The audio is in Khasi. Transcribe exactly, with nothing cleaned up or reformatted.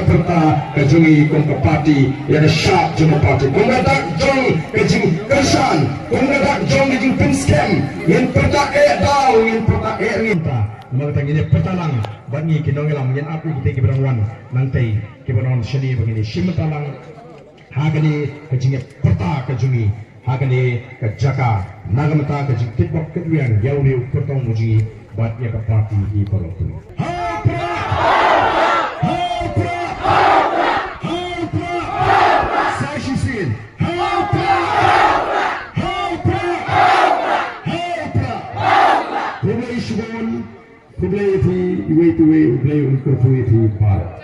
Pyrta ka jong ngi kum ka party ïa ka shap jong ka party, kum ka dak jong ka jingkyrshan, kum ka dak jong ka jingpynskhem. Ngin pyrta eh daw, ngin pyrta eh ngin ta. Namar kata ngin ïa pyrta lang bad ngi ki nongïalam, ngin ap ïa kita kiba dang wan nangtei, kiba don shane ba ngin ïa shim bynta lang ha kane ka jingïapyrta ka jong ngi ha kane ka jaka, na ka bynta ka jingkitbok kitrwiang ïa une u kyrtong u jong ngi bad ïa ka party hi baroh. Ha u Prah! Ha u Prah! Ha u Prah! Sa shisien. Ha u Prah! Ha u Prah! Ha u Prah! Khublei shibun, khublei ïa phi iwei pa iwei, U Blei un kyrkhu ïa phi baroh.